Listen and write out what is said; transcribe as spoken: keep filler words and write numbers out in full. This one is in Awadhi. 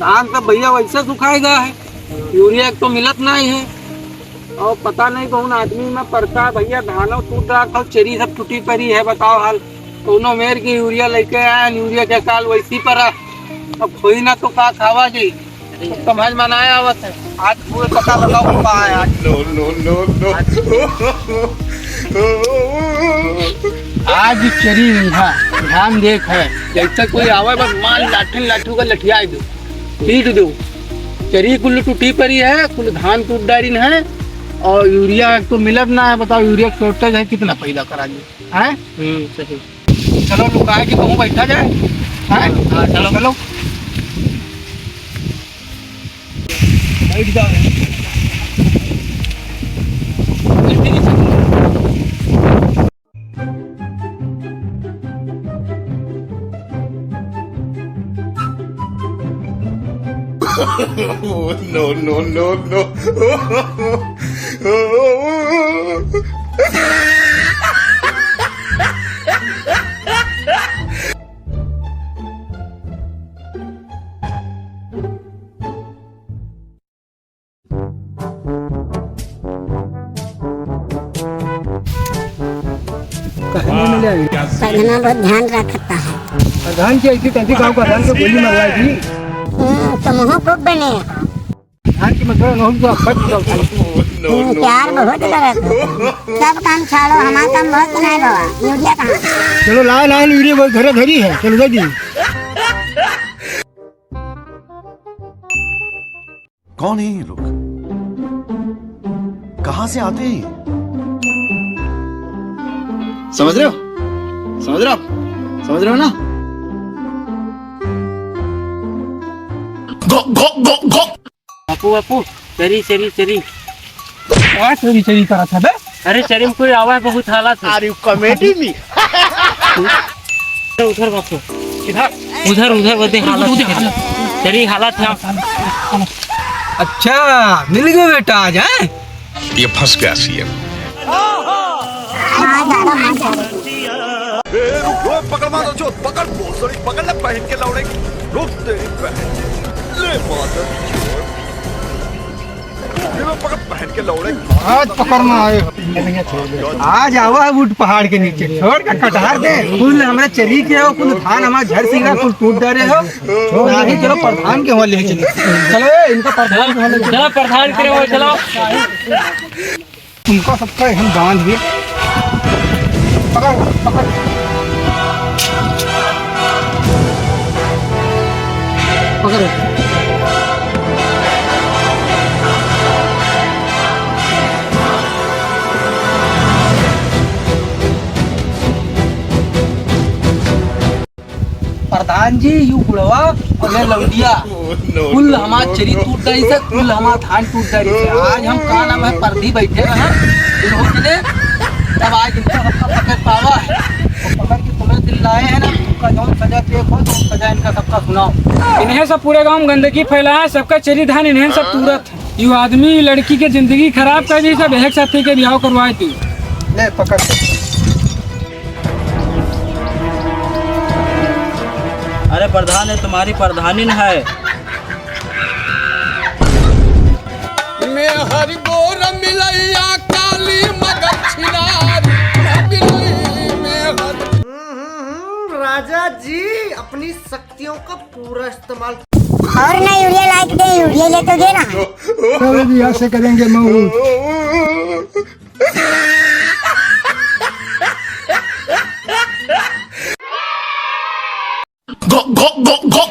धान सब भइया वइसे सुखाए गए है, यूरिया एक तो मिलत नाहीं है, अउर पता नहीं कौन आदमी में पड़ता है भइया, धानो टूट रहा था, चरी सब टूटी पड़ी है, बताओ हाल। कौनो मेर के यूरिया लइके आया, यूरिया के काल वइसी पड़ा, अब खोई ना तो का खावा जी। समझ में ना आवत है। आज पूरे पता लगाओ का है आज। No, no, no, no। आज चरी मीठा, ध्यान देख है, जैसे कोई आवे बस मार लाठन लाठू का लठिया दो, पीट दो। चरी कुल टूटी पड़ी है, कुल धान टूट डारिन है, और यूरिया तो मिलत ना है। बताओ, यूरिया shortage है, कितना पैदा करा दे, हैं? हम्म, सही। चलो, लुकाए के कहूँ बैठा जाए, हैं? हाँ, चलो। चलो। बैठ जाओ। No, no, no, no। कहने में ले आई। प्रधान बहुत ध्यान रखता है। प्रधान की ऐसी तैसी गाँव का प्रधान को गोली मरवाई थी। हम्म, तो मुँह खूब बने। प्रधान की मतलब नहुल को अब्बा की गाँव की। हम्म, प्यार बहुत करत हो। सब काम छाड़ो, हमार काम बहुत नहीं बाबा। यूरिया कहाँ? चलो, लाओ, लाओ, यूरिया बहुत घरे घरी है। चलो, जल्दी। कौन है ये लोग? कहाँ से आते हैं ये? समझ रहे हो? समझ रहे हो आप? समझ रहे हो ना? गो, गो, गो, गो। बापू, बापू, चरी, चरी, चरी। का चरी, चरी करत है बे? अरे, चरी में कोई आवा है, बहुत हालत है। Are you comedy me? उधर बापू। किधर? उधर, उधर, वो देख, हालत उधर, है। हालत। चली, हालत है। अच्छा, मिल गए बेटा आज, हैं? ये फंस गया सीएम। ए, रुक, रुक, पकड़ मारो, जो, पकड़, भोसड़ी, पकड़ ले, बहन के लौड़े। रुक, तेरी बहन। ले, मादर चोद। आज पकड़ना है। आज आवा है ऊँट पहाड़ के नीचे, छोड़ के कटहर दे। कुल हमरा चरी के हो, कुल धान हमार झर सिंगा, कुल टूट डारे हो। छोड़ के चलो प्रधान के वहाँ ले चली। चलो ए, इनका प्रधान के वहाँ ले चलो। चलो प्रधान के वहाँ चलो। उनका सबका हम बांध दिए। पकड़, पकड़। पकड़ो। प्रधान जी, यू बुढ़वा और ये लौंडिया, कुल हमार चरी टूट डारी से, कुल हमार धान टूट डारी से। आज हम का नाम है परधी बैठे रहे, इन लोग के लिए, तब आज इनका सबका पकड़ पावा है। और पकड़ के तुम्हें दिल लाए हैं ना, उनका जौन सजा दिए, बहुत जौन सजा इनका सबका सुनाओ। इन्हें सब पूरे गाँव में गंदगी फैलाए, सबका चरी धान इन्हें सब तूरत है। यू आदमी लड़की के जिंदगी खराब कर दी, सब एक साथी के बियाह करवाए थी। ले पकड़। अरे प्रधान, ये तुम्हारी प्रधानी न है। मेहर गोर मिलैया काली मगर छिनारी, मिलई मेहर। हम्म, हम्म, हम्म, राजा जी, अपनी शक्तियों का पूरा इस्तेमाल। और ना यूरिया लाइक दे, यूरिया ले तो दे ना। चलो जी, यहाँ से करेंगे मऊ। गो, गो, गो, गो।